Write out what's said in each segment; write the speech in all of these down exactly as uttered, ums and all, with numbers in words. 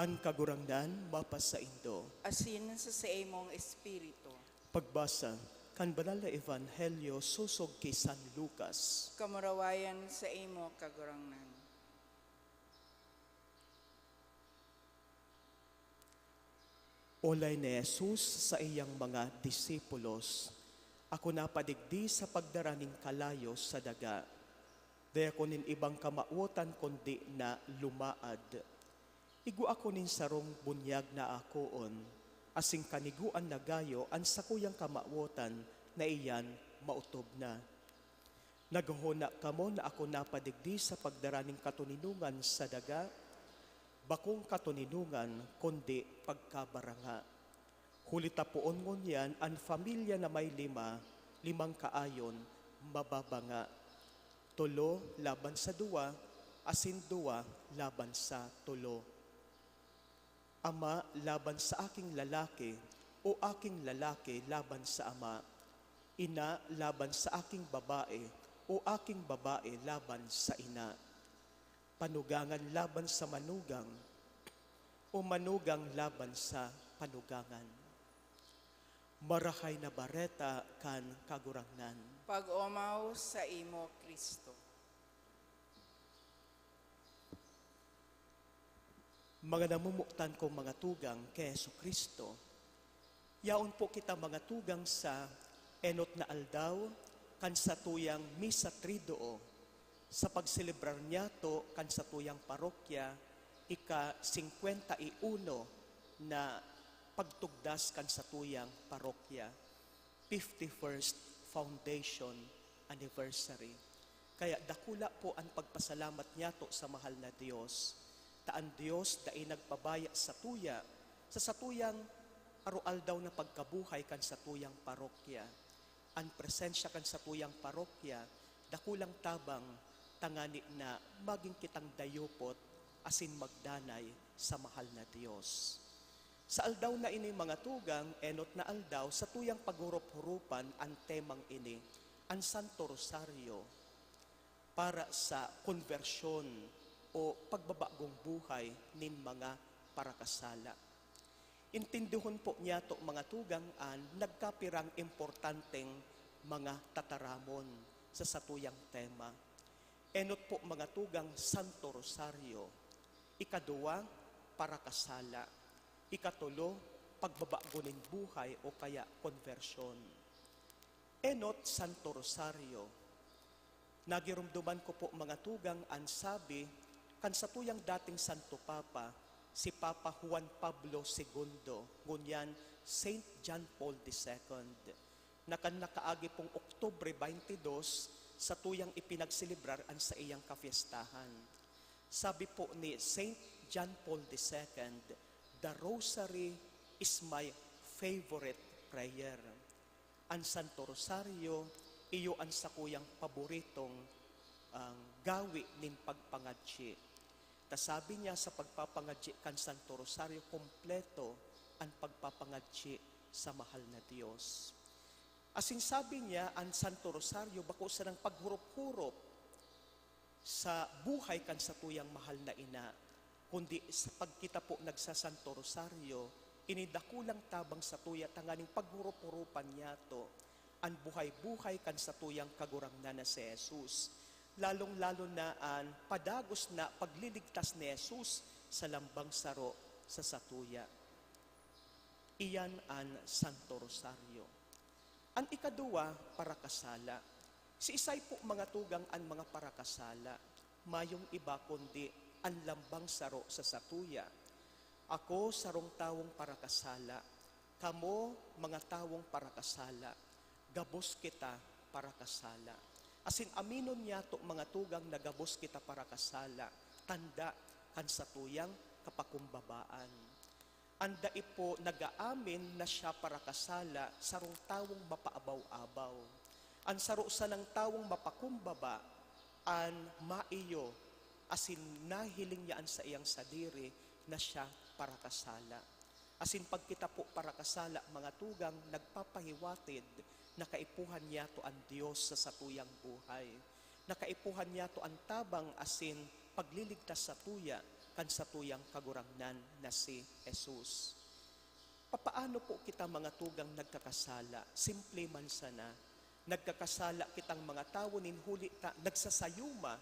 An Kagurangnan mapasaindo. Asin sa saimong espiritu. Pagbasa kan Banal na Ebanghelyo sosog ki San Lucas. Kamurawayan sa imo, Kagurangnan. Olay ni Jesus sa iyang mga disipulos, "Ako napadigdi sa pagdara nin kalayo sa daga. Dai ako nin ibang kamawotan kundi na lumaad. Igwa ako nin sarong bunyag na akoon, asin kanigoan na gayo an sakuyang kamawotan na iyan maotob na. Naghona kamo na ako napadigdi sa pagdara nin katoninongan sa daga? Bakong katoninongan, kundi pagkabaranga. Huli ta poon ngunyan an pamilya na may lima, limang kaayon, mababanga. Tolo laban sa duwa, asin duwa laban sa tolo. Ama laban sa aking lalaki, o aking lalaki laban sa ama. Ina laban sa aking babae, o aking babae laban sa ina. Panugangan laban sa manugang, o manugang laban sa panugangan." Marahay na Bareta kan Kagurangnan. Pag-omaw sa imo, Cristo. Mga namomotan kong mga tugang ki Jesu-Cristo, yaon po kita mga tugang sa enot na aldaw kan satuyang Misa Triduo, sa pagselebrar niyato kan satuyang parokya, ika-singkwenta y uno na pagtugdas kan satuyang parokya, fifty-first foundation anniversary. Kaya dakula po an pagpasalamat niyato sa mahal na Dios, ta an Dios dai nagpabaya satuya sa satuyang aroaldaw na pagkabuhay kan satuyang parokya. An presensya kan satuyang parokya dakulang tabang tangani na magin kitang dayupot asin magdanay sa mahal na Dios. Sa aldaw na ini, mga tugang, enot na aldaw, satuyang paghurup-hurupan an temang ini, an Santo Rosario, para sa konbersyon o pagbabagong buhay nin mga parakasala. Intindihon po niyato, mga tugang, an nagkapirang importanteng mga tataramon sa satuyang tema. Enot po, mga tugang, Santo Rosario. Ikaduwa, parakasala. Ikatulo, pagbabago nin buhay o kaya konbersyon. Enot, Santo Rosario. Nagiromdoman ko po, mga tugang, an sabi kan satuyang dating Santo Papa, si Papa Juan Pablo Segundo, ngunyan Saint John Paul the Second, na kan nakaagi pong Oktubre twenty-two, satuyang ipinagselebrar an saiyang kapiestahan. Sabi po ni Saint John Paul the Second, "The Rosary is my favorite prayer." An Santo Rosario, iyo an sakuyang paboritong, ang gawi nin pagpangadyi. Ta sabi niya, sa pagpapangadyi kan Santo Rosario, kompleto an pagpapangadyi sa mahal na Dios. Asin sabi niya, an Santo Rosario bako sanang paghurup-hurup sa buhay kan satuyang mahal na ina, kundi sa pagkita po nagsasanto rosaryo, ini dakulang tabang satuya tanganing paghurup-hurupan niyato an buhay-buhay kan satuyang Kagurangnan na si Jesus, lalong-lalo na an padagos na pagliligtas ni Jesus sa lambang saro sa satuya. Iyan an Santo Rosario. An ikaduwa, parakasala. Siisay po, mga tugang, an mga parakasala? Mayong iba kundi an lambang saro sa satuya. Ako, sarong tawong parakasala. Kamo, mga tawong parakasala. Gabos kita parakasala. Asin aminon niyato, mga tugang, na gabos kita parakasala, tanda kan satuyang kapakumbabaan. An dai po nag-aamin na siya parakasala, sarong tawong mapaabaw-abaw. An saro sanang tawong mapakumbaba, an maiyo, asin nahiling niya an saiyang sadiri na siya parakasala. Asin pagkita po parakasala, mga tugang, nagpapahiwatid na kaipuhan niyato an Dios sa satuyang buhay. Na kaipuhan niyato an tabang asin pagliligtas satuya, kan satuyang Kagurangnan na si Jesus. Papaano po kita, mga tugang, nagkakasala? Simple man sana. Nagkakasala kitang mga tawo nin huli ta nagsasayuma,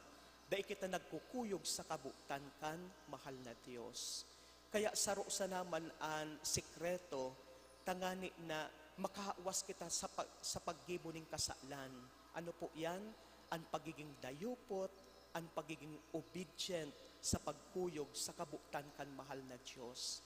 dai kita nagkukuyog sa kabotan kan mahal na Dios. Kaya saro sana man an sikreto tangani na makahawas kita sa pag-, sa paggibo nin kasalan. Ano po yan? An pagiging dayupot, an pagiging obedient sa pagkuyog sa kabotan kan mahal na Dios.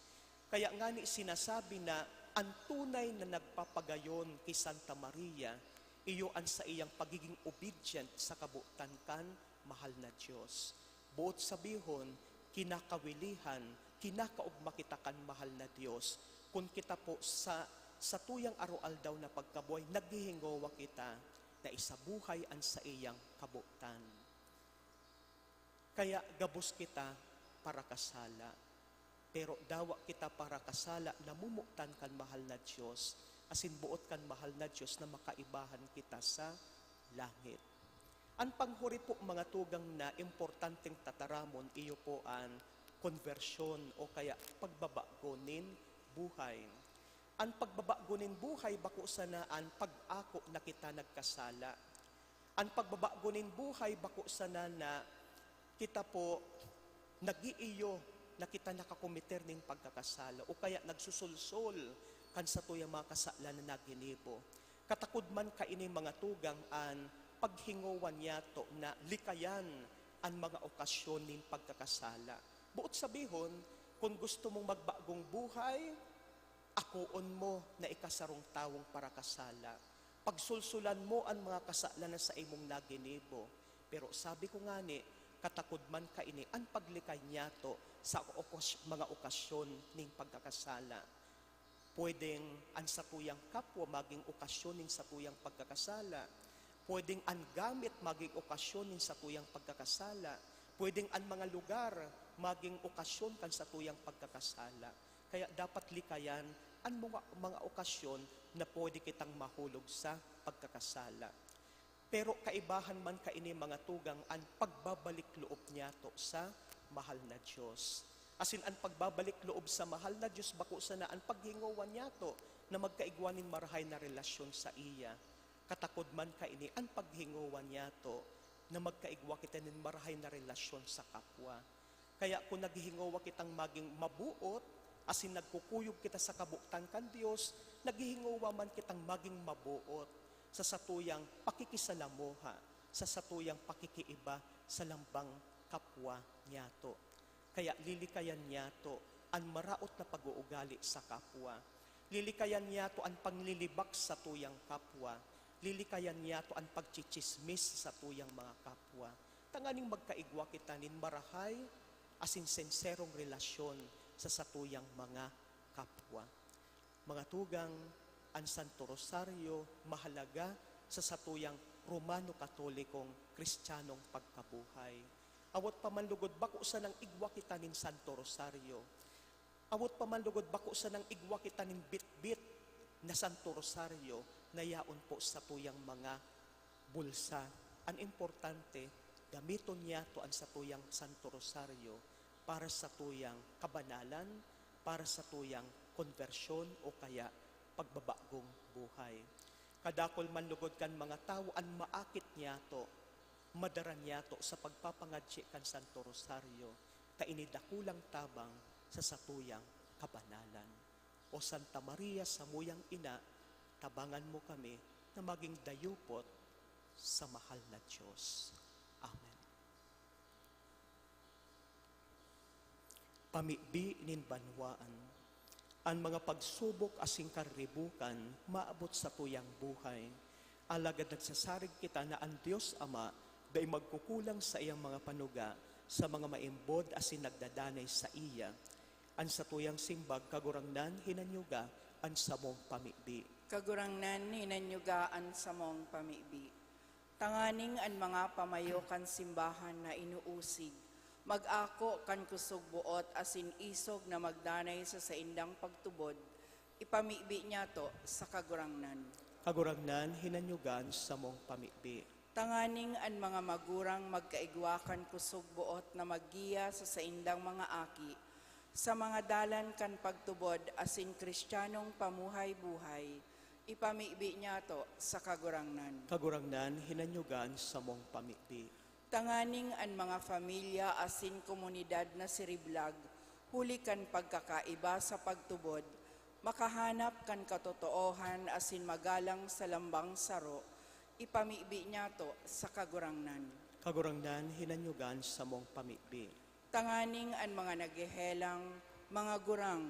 Kaya ngani sinasabi na an tunay na nagpapagayon ki Santa Maria, iyo an saiyang pagiging obedient sa kabotan kan mahal na Dios. Boot sabihon, kinakawilihan, kinakaogma kita kan mahal na Dios kun kita po sa satuyang aroaldaw na pagkabuhay naghihingowa kita na isabuhay an saiyang kabotan. Kaya gabos kita parakasala. Pero dawa kita parakasala, namomotan kan mahal na Dios, asin boot kan mahal na Dios na makaibahan kita sa langit. An panghuri po, mga tugang, na importanteng tataramon, iyo po an konbersyon o kaya pagbabago nin buhay. An pagbabago nin buhay bako sana an pag-ako na kita nagkasala. An pagbabago nin buhay bako sana na kita po nag-iiyo na kita nakakomiter nin pagkakasala o kaya nagsusulsol kan satuyang mga kasalan na naginibo. Katakod man kaini, mga tugang, an paghingowa niyato na likayan an mga okasyon nin pagkakasala. Boot sabihon, kun gusto mong magbagong buhay, akoon mo na ikasarong tawong parakasala. Pagsulsulan mo an mga kasalan na saimong naginibo. Pero sabi ko ngani, katakod man kaini an paglikay niyato sa okas-, mga okasyon nin pagkakasala. Pwedeng an satuyang kapwa maging okasyon nin satuyang pagkakasala. Pwedeng an gamit maging okasyon nin satuyang pagkakasala. Pwedeng an mga lugar maging okasyon kan satuyang pagkakasala. Kaya dapat likayan an mga, mga okasyon na pwede kitang mahulog sa pagkakasala. Pero kaibahan man kaini, mga tugang, an pagbabalik loob niyato sa mahal na Dios. Asin an pagbabalik loob sa mahal na Dios bako sana an paghingowa niyato na magkaigwa nin marahay na relasyon saiya. Katakod man kaini an paghingowa niyato na magkaigwa kita nin marahay na relasyon sa kapwa. Kaya kun naghihingowa kitang magin mabuot, asin nagkukuyog kita sa kabotan kan Dios, naghihingowa man kitang magin mabuot sa satuyang pakikisalamuha, sa satuyang pakikiiba sa lambang kapwa niyato. Kaya lilikayan niyato an maraot na pag-uugali sa kapwa. Lilikayan niyato an panglilibak sa satuyang kapwa. Lilikayan niyato an pagtsitsismis sa satuyang mga kapwa. Tanganing magkaigwa kita nin marahay asin senserong relasyon sa satuyang mga kapwa. Mga tugang, an Santo Rosario mahalaga sa satuyang Romano-Katolikong Kristiyanong pagkabuhay. Awot pa man lugod, bako sanang igwa kita nin Santo Rosario. Awot pa man lugod, bako sanang igwa kita nin bitbit na Santo Rosario na yaon po sa satuyang mga bulsa. An importante, gamiton niyato an satuyang Santo Rosario para sa satuyang kabanalan, para sa satuyang konbersyon o kaya pagbabagong buhay. Kadakul man lugod kan mga tawo an maakit niyato, madara niyato sa pagpapangadyi kan Santo Rosario, ta ini dakulang tabang sa satuyang kabanalan. O Santa Maria, samuyang Ina, tabangan mo kami na maging dayupot sa mahal na Diyos. Amen. Pamibi nin banwaan. An mga pagsubok asin karibukan maabot sa tuyang buhay. Alagad nagsasarig kita na an Dios Ama dai magkukulang sa iyang mga panuga sa mga maimbod asin nagdadanay saiya. An satuyang simbag, Kagurangnan, hinanyuga an samong pamibi. Kagurangnan, hinanyuga an samong pamibi. Tanganing an mga pamayo kan simbahan na inuusig, mag-ako kan kusog boot asin isog na magdanay sa saindang pagtubod, ipamibi niyato sa Kagurangnan. Kagurangnan, hinanyuga an samong pamibi. Tanganing an mga magurang magkaigwa kan kusog boot na maggiya sa saindang mga aki, sa mga dalan kan pagtubod asin Kristiyanong pamuhay-buhay, ipamibi niyato sa Kagurangnan. Kagurangnan, hinanyuga an samong pamibi. Tanganing an mga pamilya asin komunidad nasiriblag huli kan pagkakaiba sa pagtubod, makahanap kan katotoohan asin magalang sa lambang saro, ipamibi niyato sa Kagurangnan. Kagurangnan, hinanyuga an samong pamibi. Tanganing an mga naghehelang, mga gurang,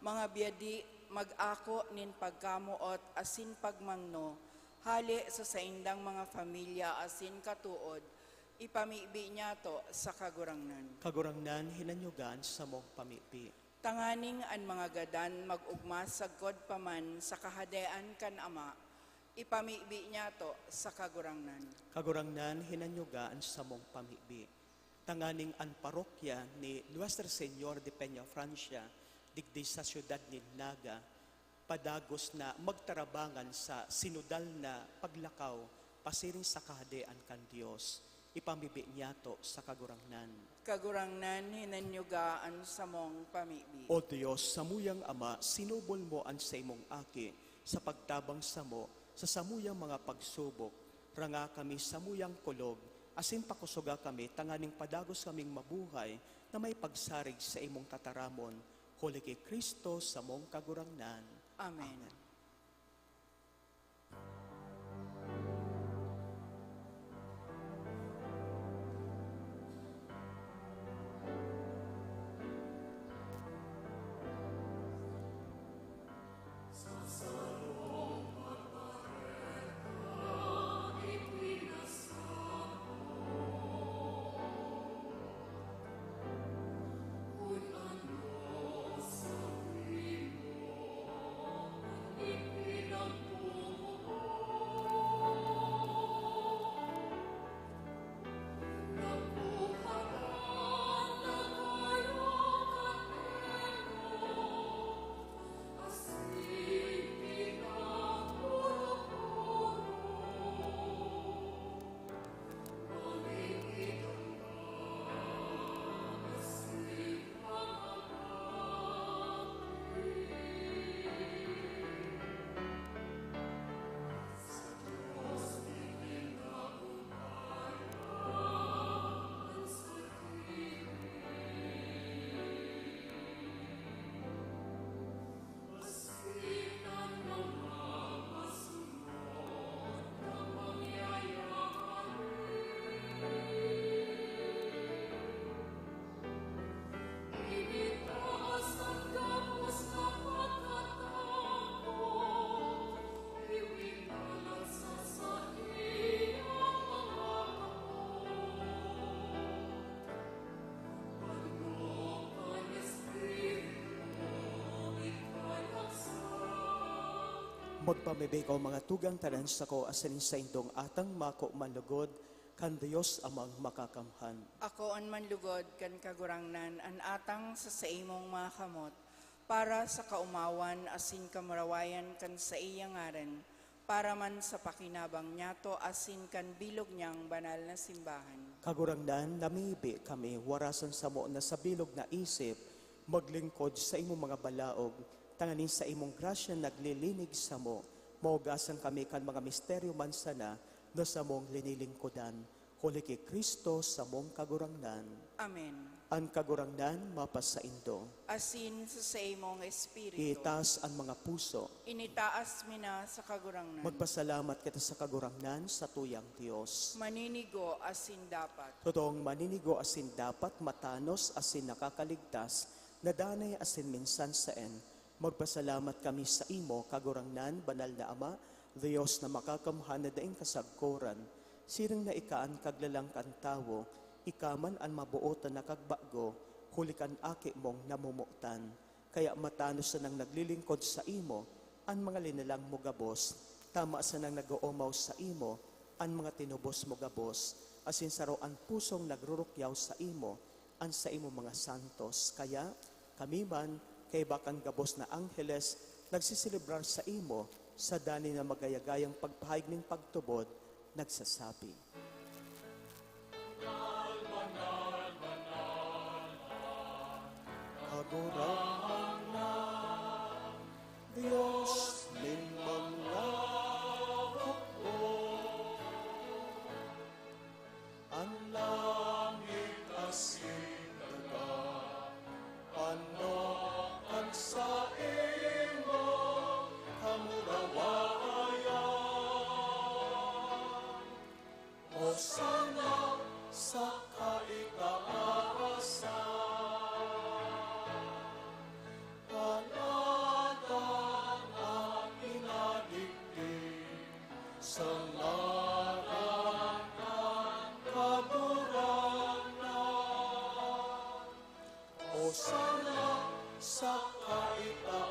mga biyadi, mag-ako nin pagkamoot asin pagmangno hale sa saindang mga pamilya asin katood, ipamibi niyato sa Kagurangnan. Kagurangnan, hinanyuga an samong pamibi. Tanganing an mga gadan mag-ogma sagkod pa man sa Kahadean kan Ama, ipamibi niyato sa Kagurangnan. Kagurangnan, hinanyuga an samong pamibi. Tanganing an parokya ni Nuestra Señor de Peñafrancia, digdi sa siyudad nin Naga, padagos na magtarabangan sa sinodal na paglakaw pasiring sa Kahadean kan Dios, ipamibi niyato sa Kagurangnan. Kagurangnan, hinanyuga an samong pamibi. O Dios, samuyang Ama, sinubol mo an saimong Aki sa pagtabang samo sa samuyang mga pagsubok. Ranga kami samuyang kulog, asin pakusoga kami tanganing padagos kaming mabuhay na may pagsarig sa imong tataramon, huli ki Cristo samong Kagurangnan. Amen. Amen. Magpamibi ko, mga tugang, tanan sako asin saindong atang mako manlugod kan Dios Amang Makakamhan. Akoon manlugod kan Kagurangnan an atang sa saimong mga kamot, para sa kaomawan asin kamurawayan kan saiyang ngaran, para man sa pakinabang niyato asin kan bilog niyang banal na simbahan. Kagurangnan, namibi kami, warasan samo na sa bilog na isip, maglingkod sa imong mga balaog, tanganing sa imong grasya naglilinig samo, mahugasan kami kan mga misteryo man sana na samong linilingkodan. Huli ki Cristo samong Kagurangnan. Amen. An Kagurangnan mapasaindo. Asin sa saimong espiritu. Itaas an mga puso. Initaas mi na sa Kagurangnan. Magpasalamat kita sa Kagurangnan, satuyang Dios. Maninigo asin dapat. Totoong maninigo asin dapat, matanos asin nakakaligtas, na danay asin minsan saen, Magpasalamat kami saimo, Kagurangnan, Banal na Ama, Dios na makakamhan na daing kasagkoran, siring na ika an kaglalang kan tawo, ika man an maboot na nakagbago, huli kan Aki mong namomotan. Kaya matanos sanang naglilingkod saimo an mga linalang mo gabos, tama sanang nag-oomaw saimo an mga tinubos mo gabos, asin saro an pusong nagrurukyaw saimo, an saimong mga santos. Kaya, kami man, kaiba kan gabos na angheles, nagseselebrar saimo sa danay na magayagayang pagpahayag nin pagtubod nagsasabi, "Kagurangnan, Dios nin mga hukbo, an langit asin daga, ano kan saimong kamurawayan? Hosana sa kaitaasan! Palatan an pinadigdi sa ngaran kan Kagurangnan! Hosana sa kaitaasan!"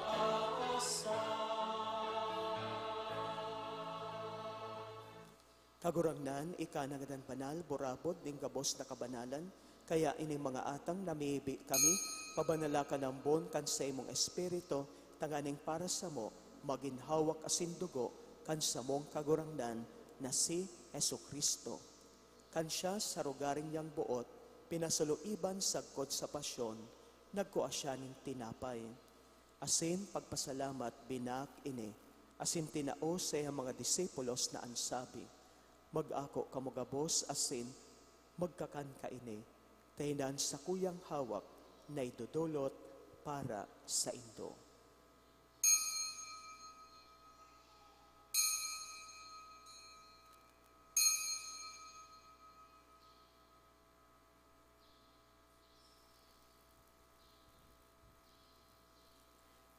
Kagurangnan, ika na ngadan banal, burabod nin gabos na kabanalan, kaya ining mga atang namibi kami, pabanala ka nambon kan saimong Espiritu, tanganing para samo magin hawak asin dugo kan samong Kagurangnan na si Jesu-Cristo. Kan siya sa rogaring niyang boot, pinasoloiban sagkod sa pasyon, nagkua siya nin tinapay. Asin pagpasalamat, binaak ini, asin tinao sa iyang mga disipulos na an sabi, "Mag-ako kamo gabos asin magkakan kaini, ta inan sakuyang hawak na idodolot para saindo."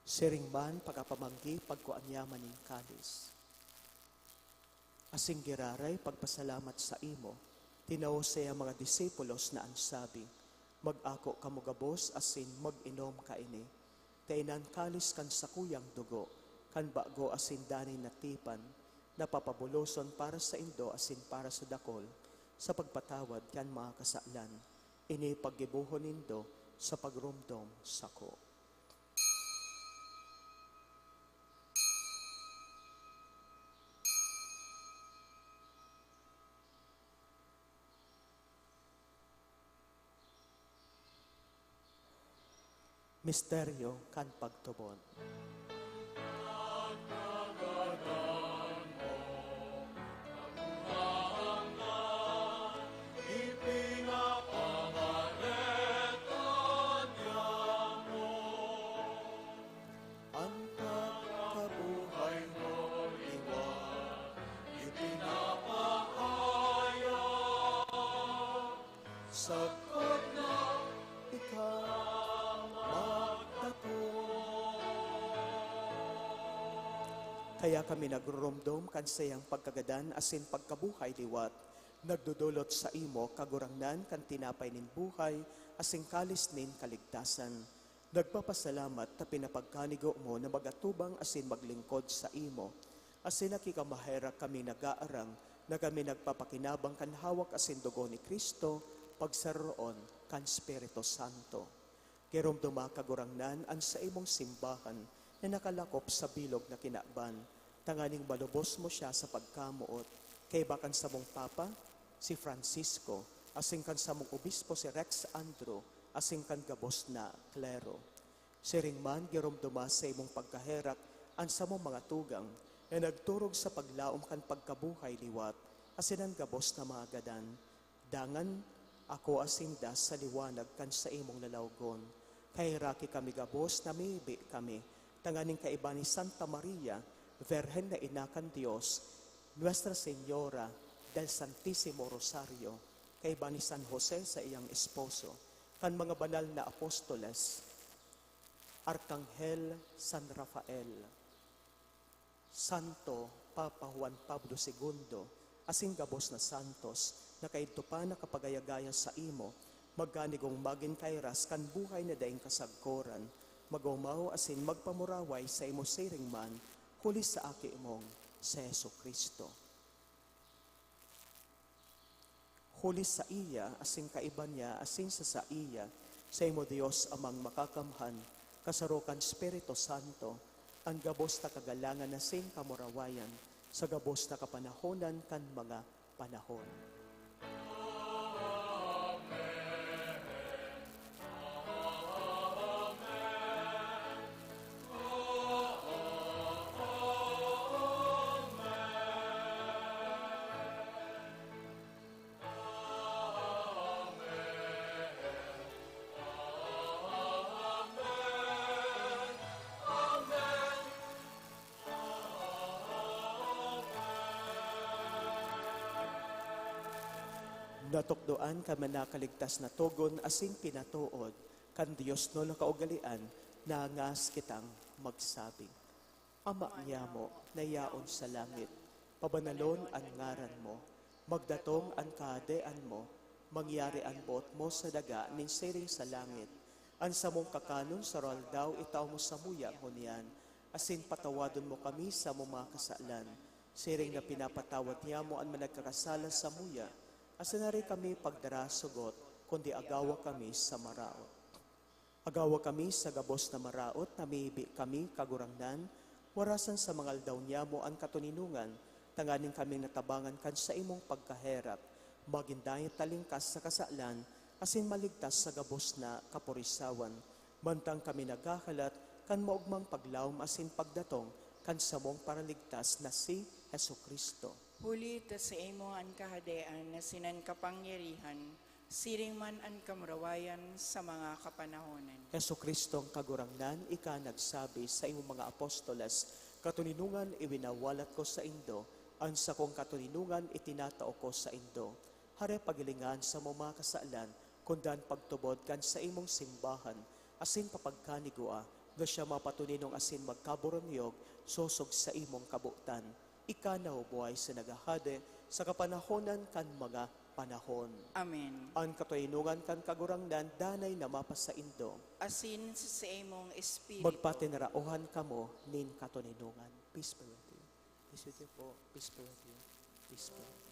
Siring man, pagkapamanggi, pagkua niya man nin kalis. Asin giraray pagpasalamat saimo, tinao sa iyang mga disipulos na an sabi, "Mag-ako kamo gabos asin mag-inom kaini. Ta inan kalis kan sakuyang dugo, kan bago asin danay na tipan, na papabuloson para saindo asin para sa dakol, sa pagpatawad kan mga kasalan. Ini paggibohon nindo sa pagromdom sako." Misteryo kan pagtubod. An pagkabuhay mo liwat ipinapahayag, sagkod na ika magtapos. Kaya kami nagroromdom kan saiyang pagkagadan asin pagkabuhay liwat, nagdodolot saimo, Kagurangnan, kan tinapay nin buhay asin kalis nin kaligtasan. Nagpapasalamat ta pinapagkanigo mo na mag-atubang asin maglingkod saimo. Asin nakikamaherak kami nag-aarang na kami nagpapakinabang kan hawak asin dugo ni Cristo, pagsaroroon kan Espiritu Santo. Giromdoma, Kagurangnan, an saimong simbahan na nakalakop sa bilog na kinaban, tanganing malubos mo siya sa pagkamoot, kaiba kan samong Papa, si Francisco, asin kan samong Obispo, si Rex Andrew, asin kan gabos na klero. Siring man, giromdoma sa imong pagkaherak an samong mga tugang na nagturog sa paglaom kan pagkabuhay liwat, asin an gabos na mga gadan. Dangan, akoa sinda sa liwanag kan saimong lalawgon. Kaheraki kami gabos, namibi kami, tanganing kaiba ni Santa Maria, Virgen na Ina kan Dios, Nuestra Señora del Santísimo Rosario, kaiba ni San Jose sa iyang esposo, kan mga banal na apostoles, Arkanghel San Rafael, Santo Papa Juan Pablo Segundo, asin gabos na santos na kaidto pa nakapagaya-gaya saimo, magkanigong magin kairas kan buhay na daing kasagkoran, mag-omaw asin magpamuraway saimo siring man, huli sa Aki mong si Jesu-Cristo. Huli saiya, asin kaiba niya, asin sa saiya, saimo Dios Amang Makakamhan, kasaro kan Espiritu Santo, an gabos na kagalangan asin kamurawayan, sa gabos na kapanahonan kan mga panahon. Natukdoan kan manakaligtas na togon asin pinatood kan diosnon na kaugalean, nangas kitang magsabi, Ama niamo na yaon sa langit, pabanalon an ngaran mo, magdatong an kahadean mo, mangyari an boot mo sa daga nin siring sa langit. An samong kakanon sa aroaldaw itao mo samuya ngunyan, asin patawadon mo kami sa among mga kasalan, siring na pinapatawad niamo an mga nagkakasala samuya, asin dai kami pagdara sugot, kundi agawa kami sa maraot. Agawa kami sa gabos na maraot na mibi kami, Kagurangnan, warasan sa mga aldaw niamo an katoninongan, tanganing kaming natabangan kan saimong pagkaherak, magin dai talingkas sa kasalan, asin maligtas sa gabos na kaporisawan, mantang kami naghahalat kan maogmang paglaom asin pagdatong kan samong Paraligtas na si Jesu-Cristo. Huli ta saimo an kahadean asin an kapangyarihan, siring man an kamurawayan sa mga kapanahonan. Jesu-Cristong Kagurangnan, ika nagsabi sa imong mga apostoles, "Katoninongan iwinawalat ko saindo, an sakong katoninongan itinatao ko saindo." Hare paghilingahan samo mga kasalan, kundan pagtubod kan saimong simbahan, asin papagkanigua, na siya mapatoninong asin magkaboronyog sosog sa imong kabotan. Ika na, O buhay sa naghahade, sa kapanahonan kan mga panahon. Amen. An katoninongan kan Kagurangnan danay na mapasaindo. Asin sa saimong espiritu. Magpatinaraohan kamo nin katoninongan. Peace be with you. Peace with you po. Peace be with you. Peace be with you.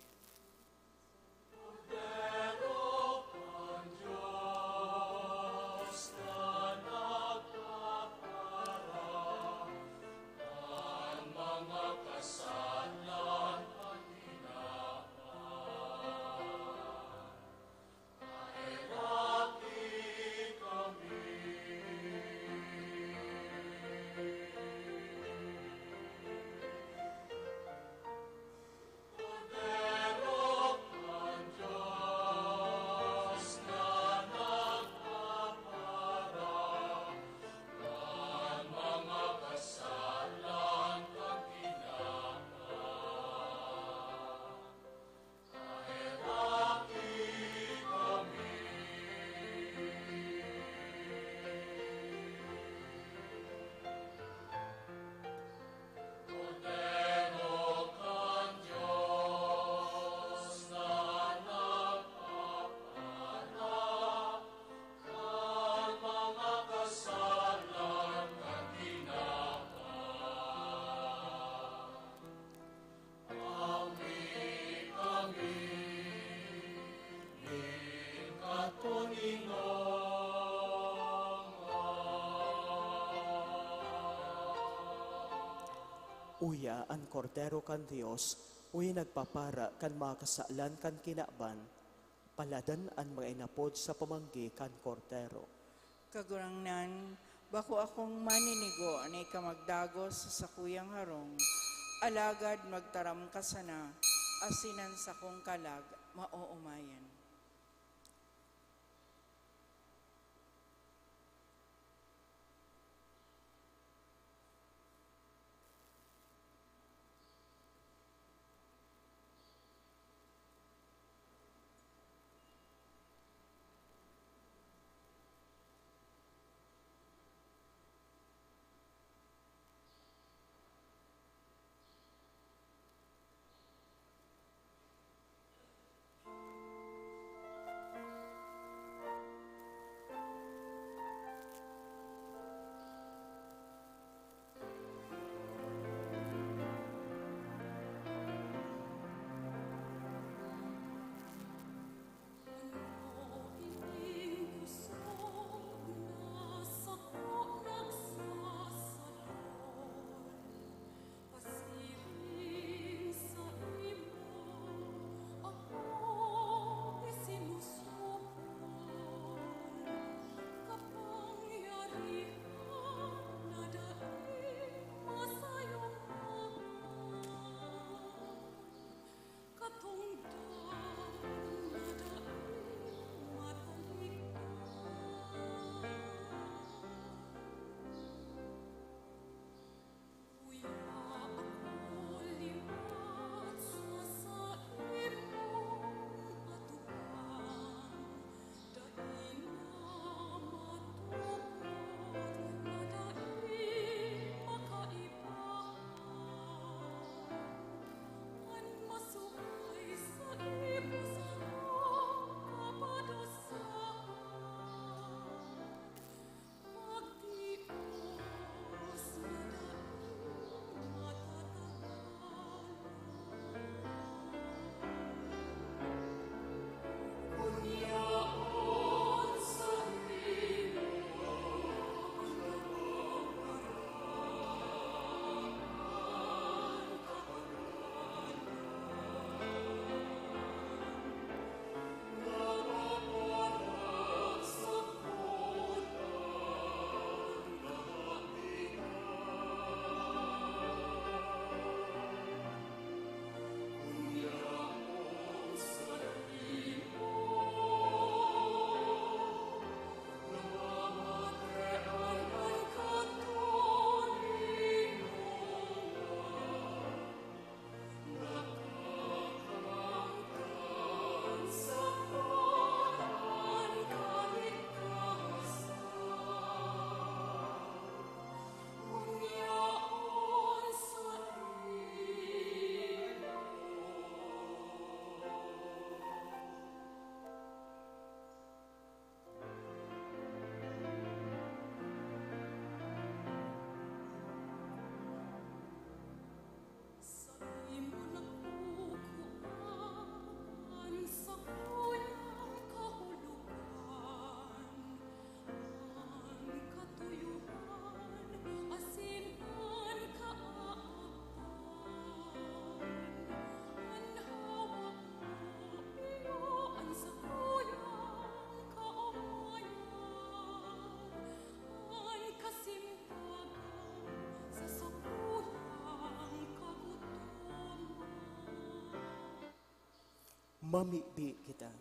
Uya an Kordero kan Dios, uya nagpapara kan mga kasalan kan kinaban. Paladan an mga inapod sa pamanggi kan Kordero. Kagurangnan, bako akong maninigo na ika magdagos sa sakuyang harong, alagad magtaram ka sana, asin an sakong kalag maoomayan. Mamibi kita.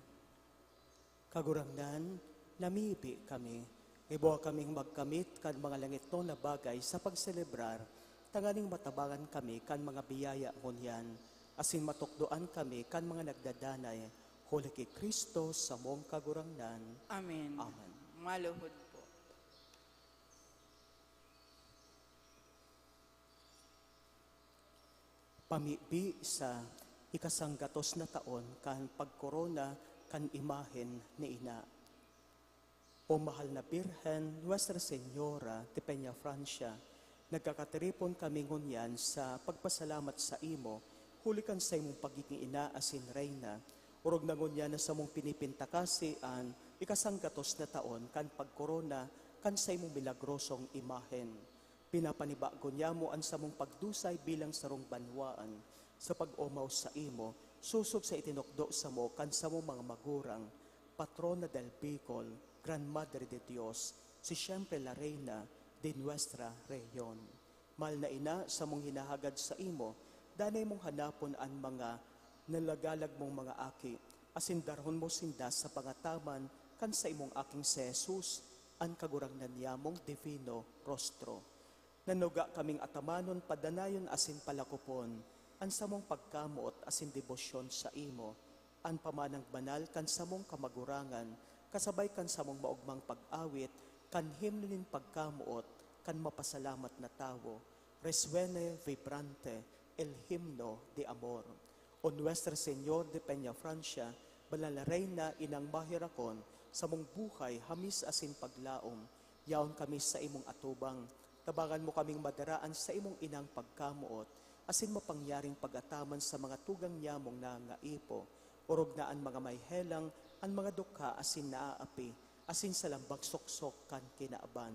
Kagurangnan, namibi kami. Igwa kaming magkamit kan mga langitnon na bagay sa pagselebrar, tanganing matabangan kami kan mga biyaya ngunyan, asin matukdoan kami kan mga nagdadanay, huli ki Cristo samong Kagurangnan. Amen. Amen. Maluhod po. Pamibi sa ikasanggatos na taon kan pagkorona kan imahen ni Ina. O Mahal na Birhen, Nuestra Señora de Peñafrancia, nagkakatiripon kami ngunyan sa pagpasalamat sa imo huli kan saimong pagigin ina asin reyna, orog na ngunyan na samong pinipintakasi an ikasanggatos na taon kan pagkorona kan saimong milagrosong imahen. Pinapanibago niyamo an samong pagdusay bilang sarong banwaan sa pag-omaw saimo, sosog sa itinukdo samo kan samong mga magurang, Patrona del Bicol, Gran Madre de Dios, si siyempre La Reina de Nuestra Rehiyon. Mahal na Ina, samong hinahagad saimo, danay mong hanapon an mga nalagalag mong mga aki, asin darhon mo sinda sa pangataman kan saimong Aking si Jesus, an Kagurangnan niyamong divino rostro. Nanuga kaming atamanon, padanayon asin palakopon an samong pagkamoot asin debosyon saimo, an pamanang banal kan samong kamagurangan, kasabay kan samong maogmang pag-awit kan himno nin pagkamoot kan mapasalamat na tawo, Resuene vibrante el himno de amor. O Nuestra Señor de Peñafrancia, Banal na Reyna, Inang maherakon, samong buhay, hamis asin paglaom, yaon kami sa imong atubang. Tabangan mo kaming madaraan sa imong inang pagkamoot, asin mapangyaring pag-ataman sa mga tugang niyamong nangaipo, orog na an mga may helang, an mga dukha asin naaapi, asin sa lambang soksok kan kinaban.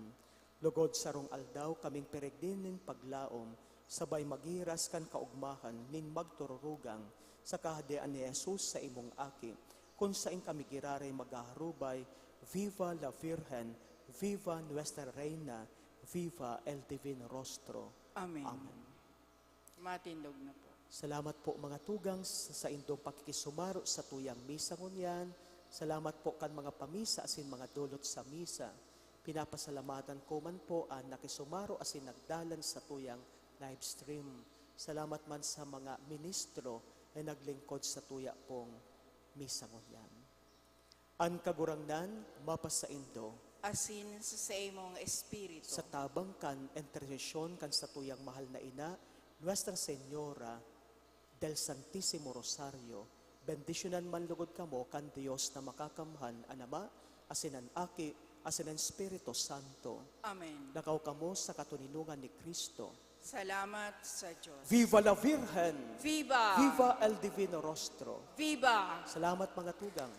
Logod sarong aldaw kaming peregrin nin paglaom, sabay maghiras kan kaogmahan nin magtururugang sa Kahadean ni Jesus sa imong Aki, kun saen kami giraray maghaharubay, Viva la Virgen, Viva Nuestra Reina, Viva el Divino Rostro. Amen. Amen. Matindog na po. Salamat po, mga tugang, sa saindong pakikisumaro sa tuyang misa ngunyan. Salamat po kan mga pamisa asin mga dolot sa misa. Pinapasalamatan ko man po an nakisumaro asin nagdalan sa tuyang live stream. Salamat man sa mga ministro na naglingkod sa tuya pong misa ngunyan. An Kagurangnan mapasaindo. Asin sa saimong espiritu. Sa tabang kan intersesyon kan satuyang mahal na ina, Nuestra Señora del Santísimo Rosario, bendisyonan man lugod kamo kan Dios na Makakamhan, an Ama, asin an Aki, asin an Espiritu Santo. Amen. Lakaw kamo sa katoninongan ni Cristo. Salamat sa Diyos. Viva la Virgen! Viva! Viva el Divino Rostro! Viva! Salamat, mga tugang.